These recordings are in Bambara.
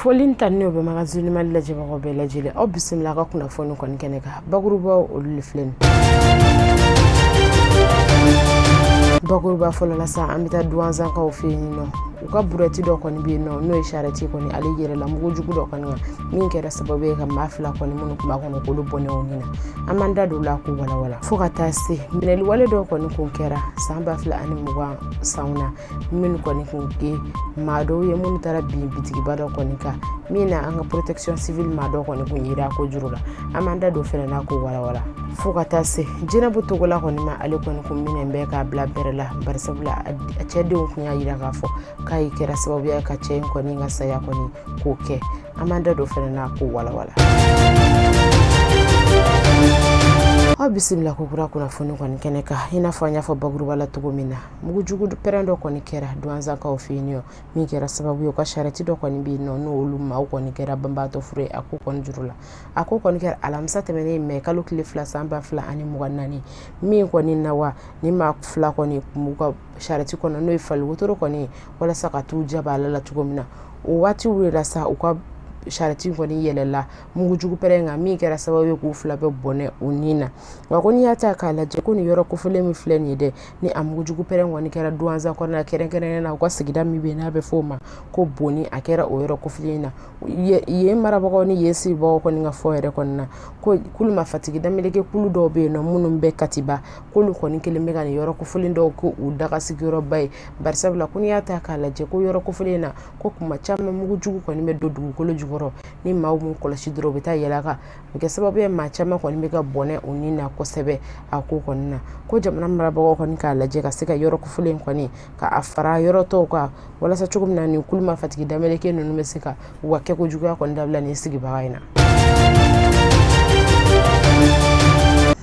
Foli ni tanuni o bɛ Magazine Mali lajɛbagaw bɛɛ lajɛlen, aw bisimila ka kunnafoni kɔni kɛnɛ kan. Bakurubaw olu de filɛ nin. Bakuruba fɔlɔ la sa, an bɛ taa Duwanzankaw fɛ yen nɔ. U ka burɛti dɔ kɔni bɛ yen nɔ, n'o ye charrette kɔni, ale yɛrɛla mugujugu dɔ kɔni kan min kɛra sababu ye ka maa fila kɔni minnu tun b'a kɔnɔ k'olu bɔnɛ u ni na. An b'an da don o la k'o walawala. Fo ka taa se minɛliwale dɔ kɔni kun kɛra san 2020 sanw na, minnu kɔni kun ye maa dɔw ye minnu taara bin bitigiba dɔ kɔni kan, min na an ka protection civile maa dɔ kɔni kun yera ko juru la. An b'an da don fɛnɛ na k'o walawala. Fo ka taa se Jɛnɛbu Togola kɔni ma, ale kɔni kun minɛ bɛ k'a bila bɛrɛ la, barisabula a cɛdenw kun y'a yira k'a fɔ k'a ye kɛra sababu ye ka cɛ in kɔni ka saya kɔni k'o kɛ. An b'an da don fɛnɛ na k'o walawala. Aw bisimila ko kura kunnafoni kɔni kɛnɛ kan. I n'a fɔ an y'a fɔ bakuruba la cogo min na, mugujugu pɛrɛn dɔ kɔni kɛra Duwanzankaw fɛ yen nɔ, min kɛra sababu ye u ka charrette dɔ kɔni bɛ yen nɔ, n'olu maaw kɔni kɛra banbaatɔ furu ye a ko kɔni juru la. A ko kɔni kɛra alamisa tɛmɛnen mɛ kalo tile 2 san 2024, min kɔni na wa ni maa fila kɔni tun b'u ka charrette kɔnɔ, n'o ye fali wotoro kɔni ye, walasa ka t'u jaba ala la cogo min na. O waatiw de la sa, u ka charrette kɔni yɛlɛla mugujugu pɛrɛn kan, min kɛra sababu ye k'u fila bɛɛ bɔnɛ u ni na. Wa ko n'i y'a ta k'a lajɛ, ko nin yɔrɔ kofɔlen min filɛ nin ye dɛ, ni a mugujugu pɛrɛn kɔni kɛra Duwanza kɔnɔna kɛrɛnkɛrɛnnen na, u ka sigida min bɛ yen n'a bɛ f'o ma ko Boni, a kɛra o yɔrɔ kofɔlen in na. Yen marabagaw ni yen sigibagaw kɔni ka fɔ yɛrɛ kɔni na, ko kulu marifatigi dameleke kulu dɔw bɛ yen nɔ minnu bɛ Katiba, k'olu kɔni kelen bɛ ka nin yɔrɔ kofɔlen dɔw k'u daga sigiyɔrɔba ye, barisabula ko n'i y'a ta k'a lajɛ ko yɔrɔ kofɔlen in na, ko kuma caman mugujugu kɔni bɛ don dugukolo jukɔrɔ, ni maaw m'u kɔlɔsi dɔrɔn u bɛ taa yɛlɛ a kan, a bɛ kɛ sababu ye maa caman kɔni bɛ ka bɔnɛ u ni na kosɛbɛ a ko kɔni na. Ko jamana marabagaw kɔni k'a lajɛ ka se ka yɔrɔ kofɔlen kɔni ka a fara yɔrɔ tɔw kan, walasa cogo min na nin kulu marifatigi dameleke ninnu bɛ se ka u ka kɛko juguya kɔni dabila nin sigibaga in na.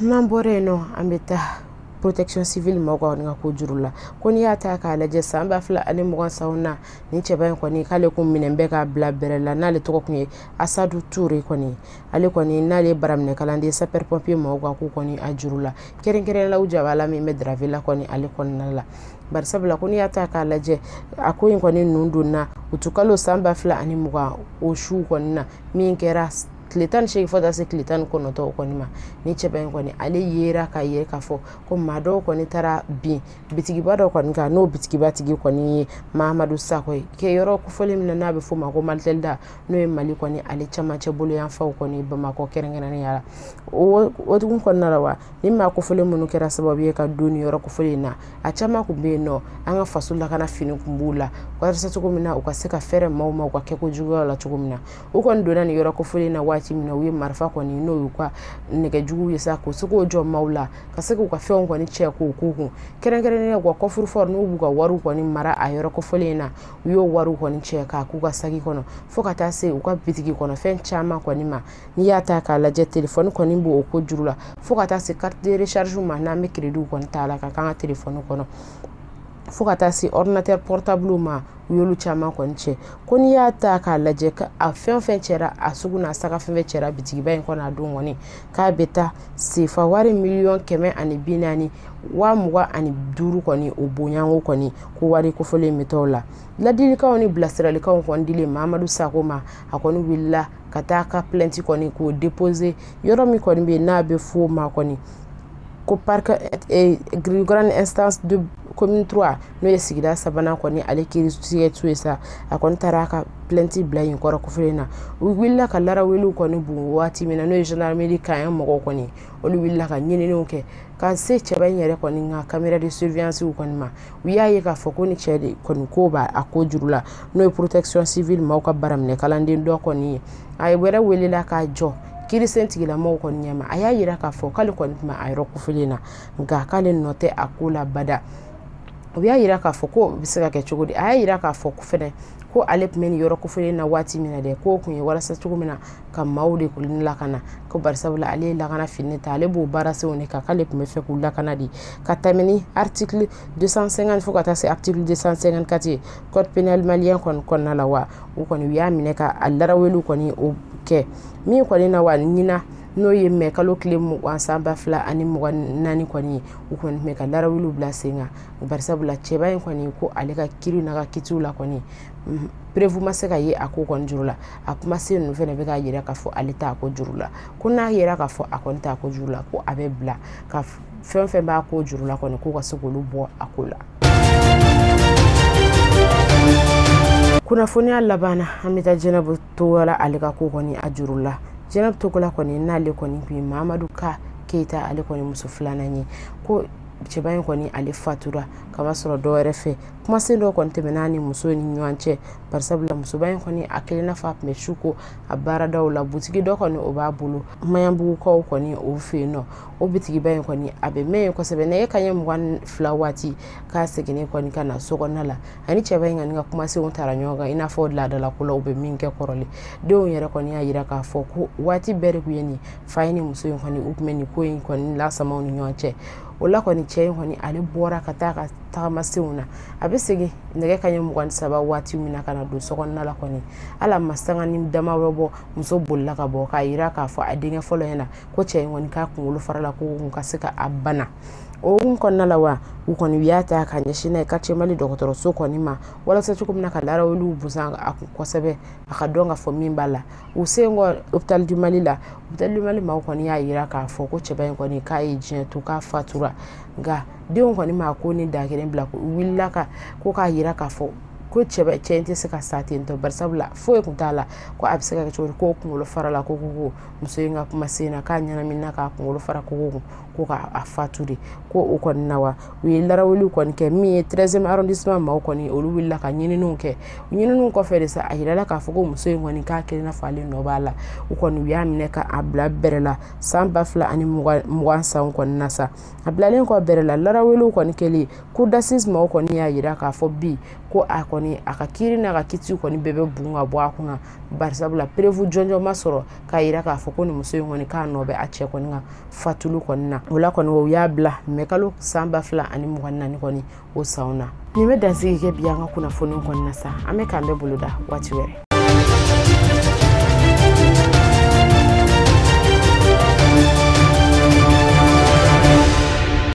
N'an bɔra yen nɔ, an bɛ taa protection civile maaw ka ka ko juru la. Ko n'i y'a ta k'a lajɛ, san 2020 sanw na, nin cɛba in kɔni k'ale kun minɛ bɛ k'a bila bɛrɛ la, n'ale tɔgɔ kun ye Asadu Ture kɔni, ale kɔni n'ale ye baraminɛ kalanden sapeur pompier maaw ka ko kɔni a juru la, kɛrɛnkɛrɛnnenya la u jabala min bɛ Dravela kɔni ale kɔnɔna la. Barisabula ko n'i y'a ta k'a lajɛ, a ko in kɔni nun donna utukalo san 2020 o su kɔni na, min kɛra tile 18 fo ka taa se tile 19 kɔni ma. Ni cɛba in kɔni ale yera ka ye k'a fɔ ko maa dɔw kɔni taara bin bitigiba dɔ kɔni kan, n'o bitigiba tigi kɔni ye Mahamadu Sako ye, kɛ yɔrɔ kofɔlen min na n'a bɛ f'o ma ko Malitelda, n'o ye Mali kɔni ale camancɛ boloyanfaw kɔni Bamakɔ kɛrɛnkɛrɛnnenya la. O hukumu kɔnɔna la wa, ni maa kofɔlen minnu kɛra sababu ye ka don nin yɔrɔ kofɔlen in na, a caman kun bɛ yen nɔ, an ka faso lakana fini kun b'u la, walasa cogo min na u ka se ka fɛɛrɛ maaw ma u ka kɛko juguyaw la cogo min na. U kɔni donna nin yɔrɔ kofɔlen na waati min na, u ye marifa kɔni n'o y'u ka nɛgɛjuguw ye sa, k'u se k'o jɔ maaw la, ka se k'u ka fɛnw kɔni cɛ k'o k'u kun, kɛrɛnkɛrɛnnenya u ka coffre-fort n'u b'u ka wariw kɔni mara a yɔrɔ kofɔlen in na, u y'o wariw kɔni cɛ k'a k'u ka saki kɔnɔ, fo ka taa se u ka bitigi kɔnɔ fɛn caman kɔni ma. N'i y'a ta k'a lajɛ, telefɔni kɔni b'o ko juru la, fo ka taa se carte de recharge ma, n'an bɛ crédit kɔni t'a la ka k'an ka telefɔni kɔnɔ, fo ka taa se ordinateur portable ma, u y'olu caman kɔni cɛ. Ko n'i y'a ta k'a lajɛ, a fɛn o fɛn cɛra, a sugu n'a saga fɛn fɛn cɛra bitigiba in kɔnɔ a don kɔni, k'a bɛ taa sefa wari 140,000 25,000 kɔni, o bonyanko kɔni ko wari kofɔlen bɛ t'o la. Ladilikanw ni bilasiralikanw kɔni dilen Mahamadu Sako ma, a kɔni wulila ka taa ka plainte kɔni k'o déposer yɔrɔ min kɔni bɛ yen n'a bɛ f'o ma kɔni ko parquet grande instance de commune 3, n'o ye sigida sabanan kɔni ale kiiritigɛso ye sa. A kɔni taara a ka plainte bila yen kɔrɔ kofɔlen na. U wulila ka laraweliw kɔni bon waati min na, n'o ye gendarmerie camp mɔgɔw kɔni, olu wulila ka ɲininiw kɛ ka se cɛba in yɛrɛ kɔni ka caméra de surveillance kɔni ma. U y'a ye k'a fɔ ko ni cɛ de kɔni ko b'a a ko juru la, n'o ye protection civile maaw ka baraminɛ kalanden dɔ kɔni ye. A yɛrɛ welela k'a jɔ kiirisen tigilamɔgɔw kɔni ɲɛma, a y'a yira k'a fɔ k'ale kɔni tun bɛ a yɔrɔ kofɔlen na, nka k'ale nɔ tɛ a ko la bada. U y'a yira k'a fɔ ko bɛ se ka kɛ cogo di. A y'a yira k'a fɔ fɛnɛ ko ale tun bɛ nin yɔrɔ kofɔlen na waati min na dɛ, k'o kun ye walasa cogo min na ka maaw de kɔni lakana, ko barisabula ale ye lakana fini ta, ale b'o baara senw de kan, k'ale tun bɛ fɛ k'u lakana de, ka tɛmɛ ni article 250 fo ka taa se article 254 ye code pénal malien kɔni kɔnɔna la. Wa u kɔni u y'a minɛ ka a laraweliw kɔni o kɛ min kɔni na wa ɲina N'o ye mɛ kalo tile 20 san 2024 kɔni ye, u kɔni tun bɛ ka larawuliw bila sen kan, barisabula cɛba in kɔni ko ale ka kiiri n'a ka kitiw la kɔni preuve ma se ka ye a ko kɔni juru la. A kumasen ninnu fana bɛ k'a jira k'a fɔ ale t'a ko juru la, ko n'a yera k'a fɔ a kɔni t'a ko juru la, ko a bɛ bila ka fɛn fɛn b'a ko juru la kɔni k'u ka se k'olu bɔ a ko la. Kunnafoniya laban na, an bɛ taa Jɛnɛbu Togola ale ka ko kɔni a juru la. Jɛnɛbu Togola kɔni n'ale kɔni tun ye Mamadu Ka Keyita ale kɔni muso filanan ye, ko cɛba in kɔni ale fatura kaba sɔrɔ dɔ wɛrɛ fɛ. Kumasen dɔw kɔni tɛmɛna ni muso ni ɲɔgɔn cɛ, barisabula musoba in kɔni a kelen n'a fɔ a tun bɛ su ko a baaradaw la, butigi dɔ kɔni o b'a bolo Maɲanbugukaw kɔni o fɛ yen nɔ. O bitigiba in kɔni a bɛ mɛn yen kosɛbɛ. Nɛgɛ kanɲɛ 22 waati k'a seginnen kɔni ka na so kɔnɔna la, ani cɛba in kɔni ka kumasenw taara ɲɔgɔn kan i n'a fɔ laadalako la u bɛ min kɛ kɔrɔlen. Denw yɛrɛ kɔni y'a jira k'a fɔ ko waati bɛɛ de tun ye nin fa ye ni muso in kɔni u tun bɛ nin ko in kɔni lasamaw ni ɲɔgɔn cɛ. O la kɔni cɛ in kɔni ale bɔra ka taa ka tagamasenw na, a bɛ segin nɛgɛ kanɲɛ 23 waati min na ka na don so kɔnɔna la kɔni, ala ma sanga ni dama bɛ bɔ, muso bolila ka bɔ k'a jira k'a fɔ a denkɛ fɔlɔ ɲɛna ko cɛ in kɔni k'a kunkolo fara la ko ka se ka a bana. O hukumu kɔnɔna la wa, u kɔni u y'a ta ka ɲɛsin n'a ye quartier Mali dɔgɔtɔrɔso kɔni ma, walasa cogo min na ka larawuliw busan a kun kosɛbɛ, a ka dɔn k'a fɔ min b'a la. U sen kɔ hôpital du Mali la, hôpital du Mali maaw kɔni y'a jira k'a fɔ ko cɛba in kɔni k'a ye diɲɛ to, k'a fatura. Nka denw kɔni ma ko ni da kelen bila, u wulila ka ko k'a jira k'a fɔ ko cɛ in tɛ se ka sa ten tɔ, barisabula foyi tun t'a la, ko a bɛ se ka kɛ cogo di ko kunkolo fara la, ko muso in ka kuma sen na k'a ɲɛnaminina k'a kunkolo fara kogo kun, ko k'a fatu de. Ko o kɔni na wa, u ye larawuliw kɔni kɛ. Min ye 13e arrondissement maaw kɔni olu wulila ka ɲininiw kɛ. Ɲininiw kɔfɛ de sa, a yirala k'a fɔ ko muso in kɔni k'a kelen n'a fɔ ale nɔ b'a la. U kɔni u y'a minɛ k'a bila bɛrɛ la san 2020 san kɔni na sa. A bilalen kɔ bɛrɛ la, larawuliw kɔni kɛlen, cour d'assises maaw kɔni y'a jira k'a fɔ bi ko a kɔni a ka kiiri n'a ka kitiw kɔni bɛɛ bɛ bun ka bɔ a kunna, barisabula preuve jɔnjɔn ma sɔrɔ k'a jira k'a fɔ ko nin muso in kɔni k'a nɔ bɛ a cɛ kɔni ka fatuli kɔni na. O la kɔni u y'a bila mɛ kalo san 2024 kɔni o sanw na. Nin bɛ dansigi kɛ bi an ka kunnafoni kɔni na sa. An bɛ k'an bɛɛ boloda waati wɛrɛ.